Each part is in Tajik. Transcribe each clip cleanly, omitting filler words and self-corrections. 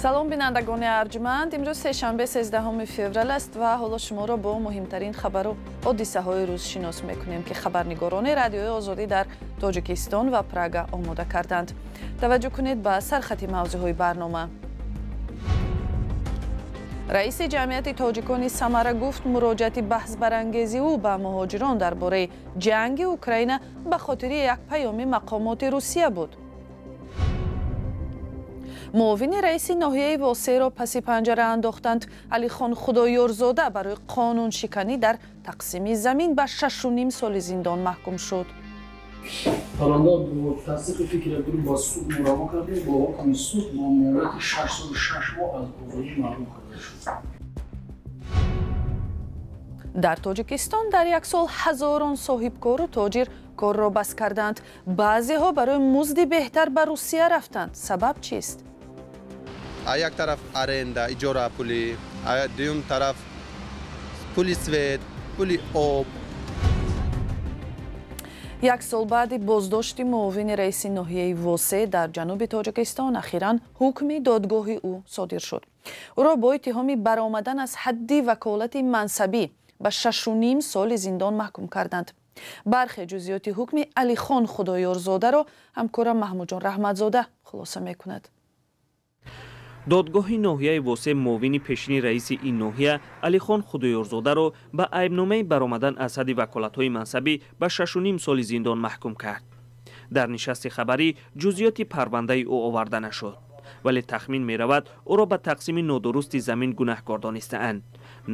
Салом, бинандагони арҷманд. Имрӯз сешанбе, 13 феврал аст ва ҳоло шуморо бо муҳимтарин хабару ҳодисаҳои рӯз шинос мекунем, ки хабарнигорони Радиои Озодӣ дар Тоҷикистон ва Прага омода карданд. Таваҷҷӯҳ кунед ба сархати мавзӯъҳои барнома. Раиси ҷамъияти тоҷикони Самара гуфт, муроҷиати баҳсбарангези ӯ ба муҳоҷирон дар бораи ҷанги Украина ба хотири як паёми мақомоти Русия буд. Муовини раиси ноҳияи Восеро паси панҷара андохтанд. Алихон Худоёрзода барои қонуншиканӣ дар тақсими замин ба 6,5 соли зиндон маҳкум шуд. Парванда бо тасдиқи фикри гурӯҳ ба суд муравон кардем, бо ҳукми суд бо муҳлати 6 сол 6 моҳ аз озодӣ маҳрум карда шуд. Дар Тоҷикистон дар як сол ҳазорон соҳибкору тоҷир корро бас карданд. Баъзеҳо барои музди беҳтар ба Русия рафтанд. Сабаб чист? Як тараф аренда, иҷора пулӣ, дуюм тараф пули свет, пули об. Як сол баъди боздошти муовини раиси ноҳияи Восе дар ҷануби Тоҷикистон, ахиран ҳукми додгоҳи ӯ содир шуд. Ӯро бо иттиҳоми баромадан аз ҳадди ваколати мансабӣ ба 6,5 соли зиндон маҳкум карданд. Бархе ҷузъиёти ҳукми Алихон Худоёрзодаро ҳамкорам Маҳмудҷон Раҳматзода хулоса мекунад. Додгоҳи ноҳияи Восе муовини пешини раиси ин ноҳия Алихон Худоёрзодаро ба айбномаи баромадан аз ҳадди ваколатҳои мансабӣ ба 6,5 соли зиндон маҳкум кард. Дар нишасти хабарӣ ҷузъиёти парвандаи ӯ оварда нашуд, вале тахмин меравад, ӯро ба тақсими нодурусти замин гунаҳкор донистаанд.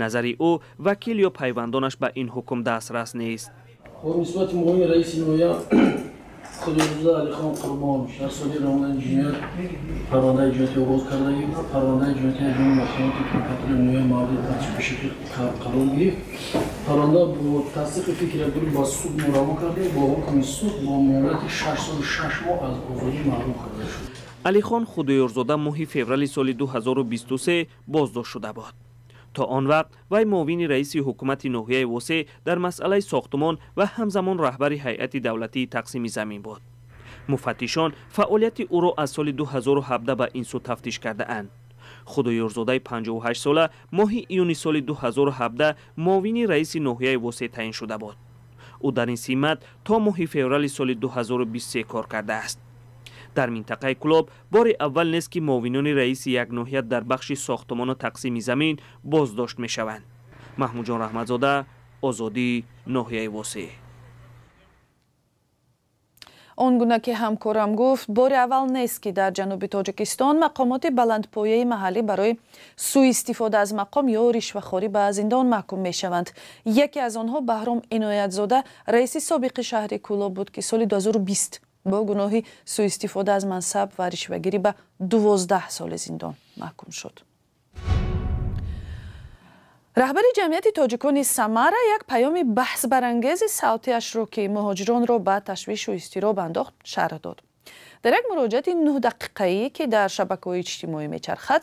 Назари ӯ, вакил ё пайвандонаш ба ин ҳукм дастрас нест. Нисбати муовини раиси ноҳия Худоёрзода Алихон Қурбонович дар содир намудани ҷиноят парвандаи ҷиноятӣ оғоз кардагӣ буд. Парвандаи ҷиноятӣ аз ҷониби мақомоти прокуратураи ноҳия мавриди тафтиши қарор гирифт. Парванда бо тасдиқи фикри гурӯҳ ба суд муравон кардем, бо ҳукми суд бо муҳлати 6 сол 6 моҳ аз озодӣ маҳрум карда шуд. Алихон Худоёрзода моҳи феврали соли 2023 боздошт шуда буд. То он вақт вай муовини раиси ҳукумати ноҳияи Восе дар масъалаи сохтумон ва ҳамзамон раҳбари ҳайати давлатии тақсими замин буд. Муфаттишон фаъолияти ӯро аз соли 2017 ба ин сӯ тафтиш кардаанд. Худоёрзодаи 58 сола моҳи июни соли 2017 муовини раиси ноҳияи Восе таъин шуда буд. Ӯ дар ин симат то моҳи феврали соли 2023 кор кардааст. Дар минтақаи Кӯлоб бори аввал нест, ки муовинони раиси як ноҳия дар бахши сохтумону тақсими замин боздошт мешаванд. Маҳмудҷон Раҳматзода, Озодӣ, ноҳияи Восе. Он гуна ки ҳамкорам гуфт, бори аввал нест, ки дар ҷануби Тоҷикистон мақомоти баландпояи маҳаллӣ барои сӯистифода аз мақом ё ришвахорӣ ба зиндон маҳкум мешаванд. Яке аз онҳо Баҳром Иноятзода, раиси собиқи шаҳри Кӯлоб буд, ки соли 2020 бо гуноҳи сӯистифода аз мансаб ва ришвагирӣ ба 12 соли зиндон маҳкум шуд. Раҳбари ҷамъияти тоҷикони Самара як паёми баҳсбарангези савтиашро, ки муҳоҷиронро ба ташвишу изтироб андохт, шарҳ дод. Дар як муроҷиати 9-дақиқаӣ, ки дар шабакаҳои иҷтимоӣ мечархад,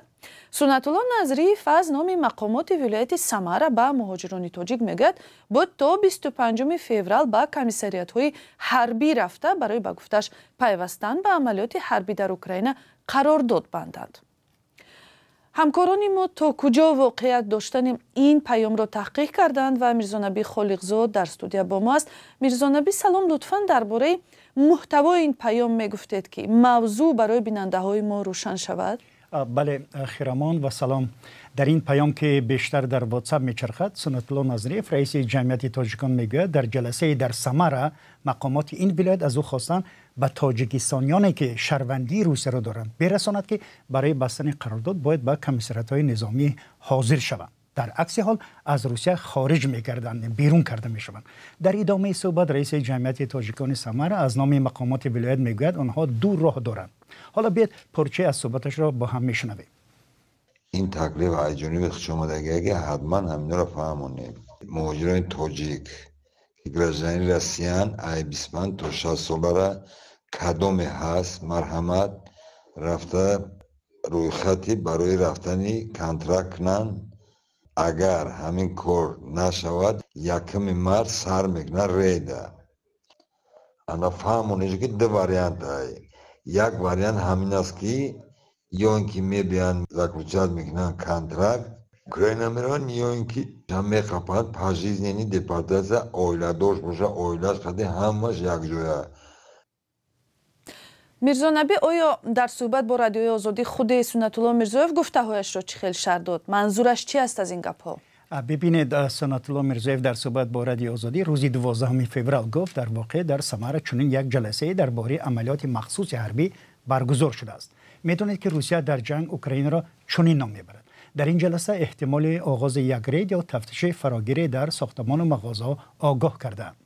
Суннатулло Назриев аз номи мақомоти вилояти Самара ба муҳоҷирони тоҷик мегӯяд, бояд то 25 феврал ба комиссариатҳои ҳарбӣ рафта, барои, ба гуфташ, пайвастан ба амалиёти ҳарбӣ дар Украина қарордод банданд. Ҳамкорони мо то куҷо воқеият доштани ин паёмро таҳқиқ карданд ва Мирзонабӣ Холиқзод дар студия бо мо аст. Мирзонабӣ, салом. Лутфан дар бораи муҳтавои ин паём мегуфтед, ки мавзӯъ барои бинандаҳои мо рӯшан шавад. Бале, хирамон ва салом. Дар ин паём, ки бештар дар Ватсап мечархад, Суннатулло Назриев, раиси ҷамъияти тоҷикон, мегӯяд, дар ҷаласаи дар Самара мақомоти ин вилоят аз ӯ хостанд, ба тоҷикистониёне, ки шаҳрвандии Русияро доранд, берасонад, ки барои бастани қарордод бояд ба комиссариатҳои низомӣ ҳозир шаванд, дар акси ҳол аз Русия хориҷ мегарданд, берун карда мешаванд. Дар идомаи суҳбат раиси ҷамъияти тоҷикони Самара аз номи мақомоти вилоят мегӯяд, онҳо ду роҳ доранд. Ҳоло биед, порчае аз суҳбаташро бо ҳам мешунавем. Ин таклиф аз ҷониби хушомадагие, ки ҳатман ҳаминро фаҳмонем: муҳоҷирони тоҷик, ки гражданини Россиян, ай 25 то 60 солара кадоме ҳаст, марҳамат, рафта рӯйхати барои рафтани контракт кунанд. Агар ҳамин кор нашавад, 1 март сар мекунад рейда. Ана фаҳмонед, ки ду вариант ай. Як вариант ҳамин аст, ки Ё ин ки мебиёнд, заключать мекунанд контракт, Украина мераванд, ё ин ки меқапанд пожизненный депортация, оиладор боша, оилаш қади ҳамаш якҷоя. Мирзонаби, оё дар суҳбат бо Радиои Озодӣ худи Суннатулло Мирзоев гуфтаҳояшро чӣ хел шарҳ дод? Манзураш чи аст аз ин гапҳо? Бибинед, Суннатулло Мирзоев дар суҳбат бо Радиои Озодӣ рӯзи 12 феврал гуфт, дар воқеъ дар Самара чунин як ҷаласае дар бораи амалиёти махсуси ҳарбӣ баргузор шудааст. Медонед, ки Русия дар ҷанг Украинаро чунин ном мебарад. Дар ин ҷаласа эҳтимоли оғози як рейд ё тафтиши фарогире дар сохтамону мағозаҳо огоҳ кардаанд.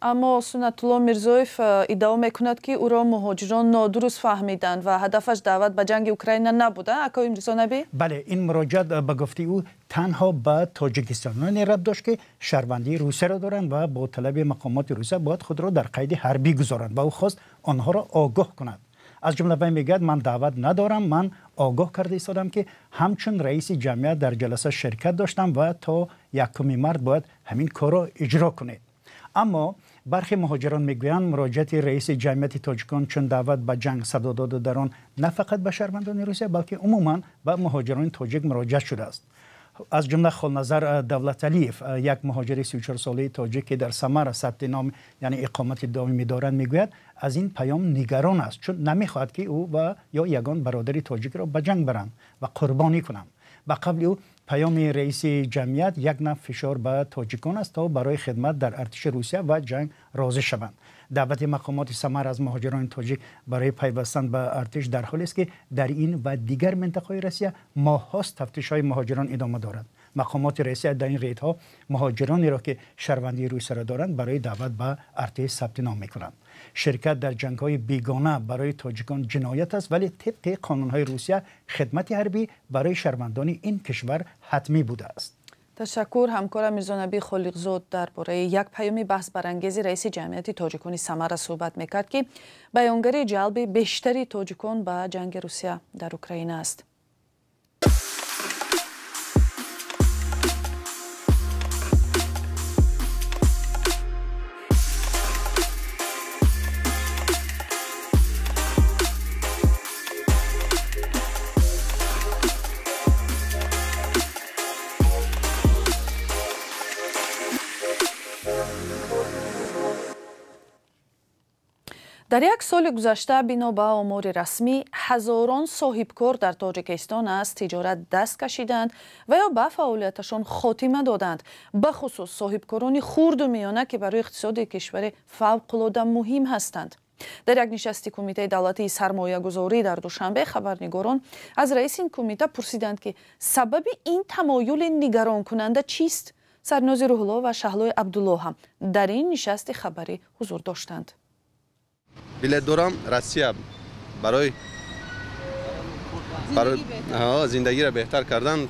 Аммо Суннатулло Мирзоев иддао мекунад, ки ӯро муҳоҷирон нодуруст фаҳмиданд ва ҳадафаш даъват ба ҷанги Украина набуда. Акои Мирзонаби? Бале, ин муроҷиат ба гуфтаи ӯ танҳо ба тоҷикистононе рабт дошт, ки шаҳрвандии Русияро доранд ва бо талаби мақомоти Русия бояд худро дар қайди ҳарбӣ гузоранд ва ӯ хост онҳоро огоҳ кунад. Аз ҷумла вай мегӯяд, ман даъват надорам, ман огоҳ карда истодам, ки ҳамчун раиси ҷамъият дар ҷаласа ширкат доштам ва то 1 март бояд ҳамин корро иҷро кунед. Аммо бархе муҳоҷирон мегӯянд, муроҷиати раиси ҷамъияти тоҷикон чун даъват ба ҷанг садо дода, дар он на фақат ба шаҳрвандони Русия, балки умуман ба муҳоҷирони тоҷик муроҷиат шудааст. Аз ҷумла Холназар Давлаталиев, як муҳоҷири 34-солаи тоҷик, ки дар Самара сабти ном, яъне иқомати доимӣ дорад, мегӯяд, аз ин паём нигарон аст, чун намехоҳад, ки ӯ ва ё ягон бародари тоҷикро ба ҷанг баранд ва қурбонӣ кунанд. Ба қавли ӯ, паёми раиси ҷамъият як нав фишор ба тоҷикон аст, то барои хидмат дар артиши Русия ва ҷанг розӣ шаванд. Даъвати мақомоти Самара аз муҳоҷирони тоҷик барои пайвастан ба артиш дар ҳолест, ки дар ин ва дигар минтақаҳои Россия моҳҳост тафтишҳои муҳоҷирон идома дорад. Мақомоти Россия дар ин рейдҳо муҳоҷиронеро, ки шаҳрвандии Русияро доранд, барои даъват ба артиш сабти ном мекунанд. Ширкат дар ҷангҳои бегона барои тоҷикон ҷиноят аст, вале тибқи қонунҳои Русия хидмати ҳарбӣ барои шаҳрвандони ин кишвар ҳатмӣ будааст. Ташаккур. Ҳамкора Мирзонаби Холиқзод дар бораи як паёми баҳсбарангези раиси ҷамъияти тоҷикони Самара суҳбат мекард, ки баёнгари ҷалби бештари тоҷикон ба ҷанги Русия дар Украина аст. Дар як соли гузашта, бино ба омори расмӣ, ҳазорон соҳибкор дар Тоҷикистон аз тиҷорат даст кашиданд ва ё ба фаъолияташон хотима доданд. Бахусус соҳибкорони хурду миёна, ки барои иқтисоди кишвари фавқулода муҳим ҳастанд. Дар як нишасти Кумитаи давлатии сармоягузорӣ дар Душанбе хабарнигорон аз раиси ин кумита пурсиданд, ки сабаби ин тамоюли нигаронкунанда чист? Сарнози Рӯҳулло ва Шаҳлои Абдулло ҳам дар ин нишасти хабарӣ ҳузур доштанд. Билет дорам Россия барои зиндагиро беҳтар кардан.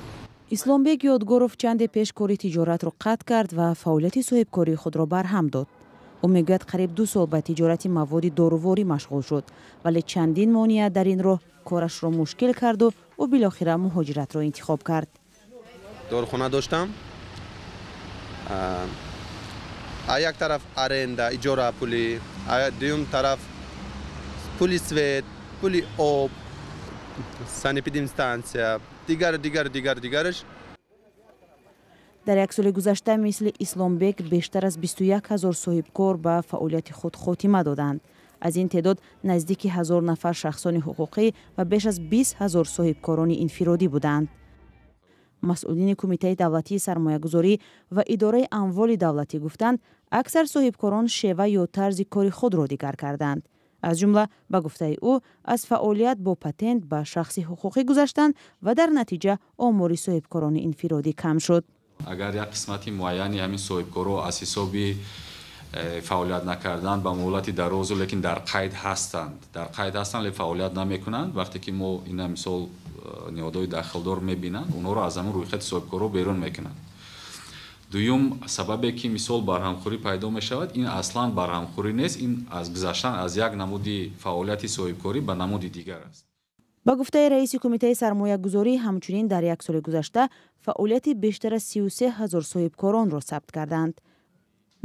Исломбек Ёдгоров чанде пеш кори тиҷоратро қатъ кард ва фаъолияти соҳибкории худро барҳам дод. Ӯ мегӯяд, қариб 2 сол ба тиҷорати маводи доруворӣ машғул шуд, вале чандин монеа дар ин роҳ корашро мушкил карду ӯ билохира муҳоҷиратро интихоб кард. Дорухона доштам. Як тараф аренда, иҷора пули, дуюм тараф пули свет, пули об, санэпидемстансия, дигар дигар дигар дигараш. Дар як соли гузашта мисли Исломбек бештар аз 21 ҳазор соҳибкор ба фаъолияти худ хотима доданд. Аз ин теъдод наздики 1000 нафар шахсони ҳуқуқӣ ва беш аз 20 ҳазор соҳибкорони инфиродӣ буданд. Масъулини Кумитаи давлатии сармоягузорӣ ва идораи амволи давлатӣ гуфтанд, аксар соҳибкорон шева ё тарзи кори худро дигар карданд. Аз ҷумла, ба гуфтаи ӯ, аз фаъолият бо патент ба шахси ҳуқуқӣ гузаштанд ва дар натиҷа омори соҳибкорони инфиродӣ кам шуд. Агар як қисмати муайяни ҳамин соҳибкоро аз ҳисоби фаъолият накардан ба муҳлати дарозу, лекин дар қайд ҳастанд, лекин фаъолият намекунанд, вақте ки мо ина мисол ниҳодҳои дахлдор мебинанд, онҳоро аз ҳамон рӯйхати соҳибкоро берун мекунанд. Дуюм сабабе ки мисол барҳамхӯрӣ пайдо мешавад, ин аслан барҳамхӯрӣ нест, ин аз гузаштан аз як намуди фаъолияти соҳибкорӣ ба намуди дигар аст. Ба гуфтаи раиси Кумитаи сармоягузорӣ, ҳамчунин дар як соли гузашта фаъолияти бештар аз 33 ҳазор соҳибкоронро сабт карданд.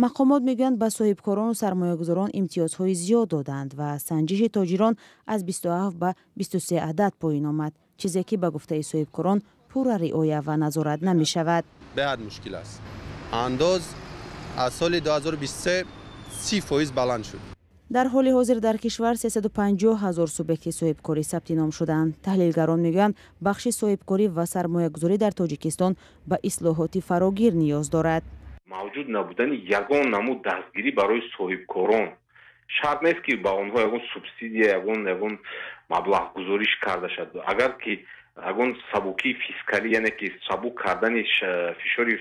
Мақомот мегӯянд, ба соҳибкорону сармоягузорон имтиёзҳои зиёд доданд ва санҷиши тоҷирон аз 27 ба 23 адад поён омад, чизе ки ба гуфтаи соҳибкорон пурра риоя ва назорат намешавад. Беҳад мушкил аст. Андоз аз соли 2023 30% баланд шуд. Дар ҳоли ҳозир дар кишвар 350 ҳазор субъекти соҳибкорӣ сабти ном шудаанд. Таҳлилгарон мегӯянд, бахши соҳибкорӣ ва сармоягузорӣ дар Тоҷикистон ба ислоҳоти фарогир ниёз дорад. Мавҷуд набудани ягон намуд дастгирӣ барои соҳибкорон, шарт нест, ки ба онҳо ягон субсидия, ягон маблағгузориш карда шавад. Агар ки ягон сабукии фискалӣ, яъне ки сабук кардани фишори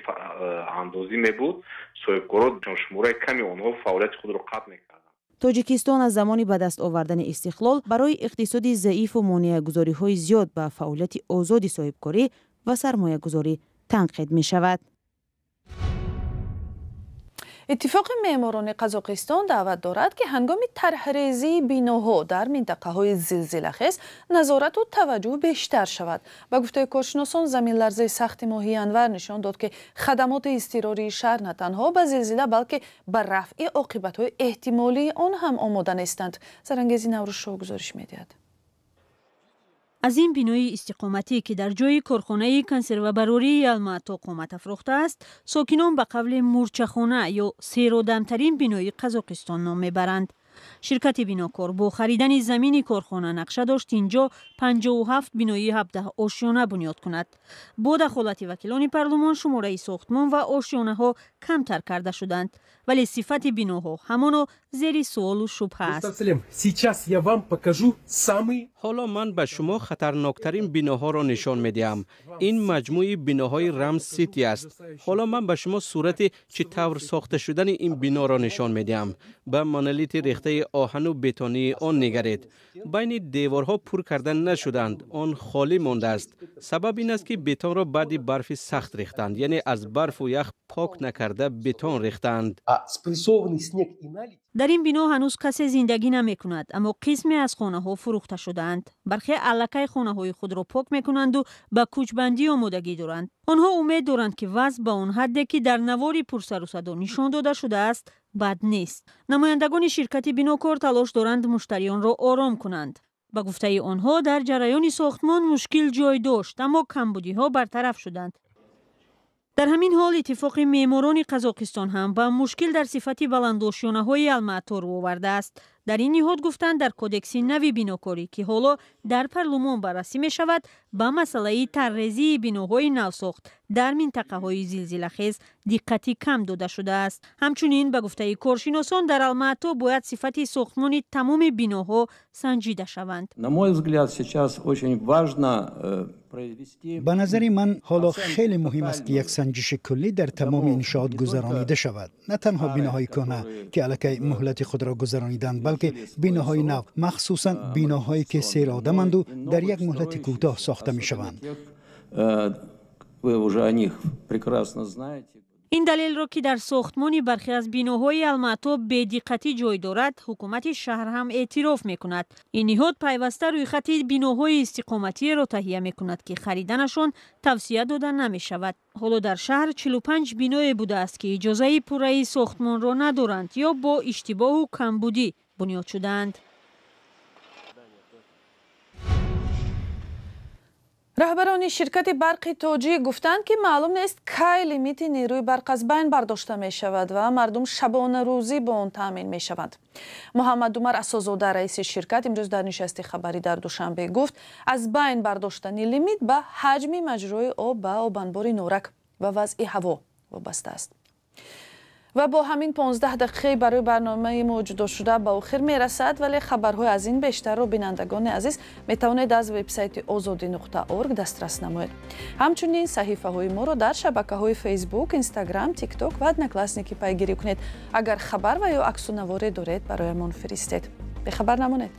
андозӣ мебуд, соҳибкорон, шумораи ками онҳо фаъолияти худро қатъ мекарданд. Тоҷикистон аз замони ба даст овардани истиқлол барои иқтисоди заифу монеагузориҳои зиёд ба фаъолияти озоди соҳибкорӣ ва сармоягузорӣ танқид мешавад. Иттифоқи меъморони Қазоқистон даъват дорад, ки ҳангоми тарҳрезии биноҳо дар минтақаҳои зилзилахез назорату таваҷҷӯҳ бештар шавад. Ба гуфтаи коршиносон, заминларзаи сахти моҳи январ нишон дод, ки хадамоти изтирории шаҳр на танҳо ба зилзила, балки ба рафъи оқибатҳои эҳтимолии он ҳам омода нестанд. Зарангези Наврӯзшоҳ гузориш медиҳад. Аз ин бинои истиқоматӣ, ки дар ҷои корхонаи консервабарории Алмато қомат афрохтааст, сокинон ба қавли мурчахона ё серодамтарин бинои Қазоқистон ном мебаранд. Ширкати бинокор бо харидани замини корхона нақша дошт инҷо 57 бинои 17 ошёна бунёд кунад. Бо дахолати вакилони парлумон шумораи сохтмон ва ошёнаҳо камтар карда шуданд, вале сифати биноҳо ҳамоно зери суолу шубҳа аст. Ҳоло ман ба шумо хатарноктарин биноҳоро нишон медиҳам. Ин маҷмӯи биноҳои Рамз Сити аст. Ҳоло ман ба шумо сурати чӣ тавр сохта шудани ин биноро нишон медиҳам. Ба монолити рехтаи оҳану бетонии он нигаред. Байни деворҳо пур карда нашуданд, он холӣ мондааст. Сабаб ин аст, ки бетонро баъди барфи сахт рехтанд, яъне аз барфу ях пок накарда бетон рехтанд. Дар ин бино ҳанӯз касе зиндагӣ намекунад, аммо қисме аз хонаҳо фурӯхта шудаанд. Бархе аллакай хонаҳои худро пок мекунанду ба кӯчбандӣ омодагӣ доранд. Онҳо умед доранд, ки вазъ ба он ҳадде, ки дар навори пурсарусадо нишон дода шудааст, бад нест. Намояндагони ширкати бинокор талош доранд муштариёнро ором кунанд. Ба гуфтаи онҳо, дар ҷараёни сохтмон мушкил ҷой дошт, аммо камбудиҳо бартараф шуданд. Дар ҳамин ҳол Иттифоқи меъморони Қазоқистон ҳам ба мушкил дар сифати баландошёнаҳои Алмато рӯ овардааст. Дар ин ниҳод гуфтанд, дар кодекси нави бинокорӣ, ки ҳоло дар парлумон баррасӣ мешавад, ба масъалаи таррезии биноҳои навсохт дар минтақаҳои зилзилахез диққати кам дода шудааст. Ҳамчунин, ба гуфтаи коршиносон, дар Алмато бояд сифати сохтмони тамоми биноҳо санҷида шаванд. На мой взгляд, сейчас очень важно Ба назари ман, ҳоло хеле муҳим аст, ки як санҷиши куллӣ дар тамоми иншоот гузаронида шавад. На танҳо биноҳои кӯҳна, ки аллакай муҳлати худро гузарониданд, балки биноҳои нав, махсусан биноҳое, ки серодаманду дар як муҳлати кӯтоҳ сохта мешаванд. Вы уже о них прекрасно знаете. Ин далелро, ки дар сохтмони бархе аз биноҳои Алмато бедиққатӣ ҷой дорад, ҳукумати шаҳр ҳам эътироф мекунад. Ин ниҳод пайваста рӯйхати биноҳои истиқоматиеро таҳия мекунад, ки хариданашон тавсия дода намешавад. Ҳоло дар шаҳр 45 биное будааст, ки иҷозаи пурраи сохтмонро надоранд ё бо иштибоҳу камбудӣ бунёд шудаанд. Раҳбарони ширкати барқи тоҷик гуфтанд, ки маълум нест, кай лимити нерӯи барқ аз байн бардошта мешавад ва мардум шабонарӯзӣ бо он таъмин мешаванд. Муҳаммадумар Асозода, раиси ширкат, имрӯз дар нишасти хабарӣ дар Душанбе гуфт, аз байн бардоштани лимит ба ҳаҷми маҷрои об ба обанбори Норак ва вазъи ҳаво вобаста аст. Ва бо ҳамин 15 дақиқаи барои барномаи мо ҷудошуда ба охир мерасад, вале хабарҳои аз ин бештарро, бинандагони азиз, метавонед аз вебсайти озодӣ.орг дастрас намоед. Ҳамчунин саҳифаҳои моро дар шабакаҳои Фейсбук, Инстаграм, Тикток ва Одноклассники пайгирӣ кунед. Агар хабар ва ё аксу наворе доред, бароямон фиристед. Бехабар намонед.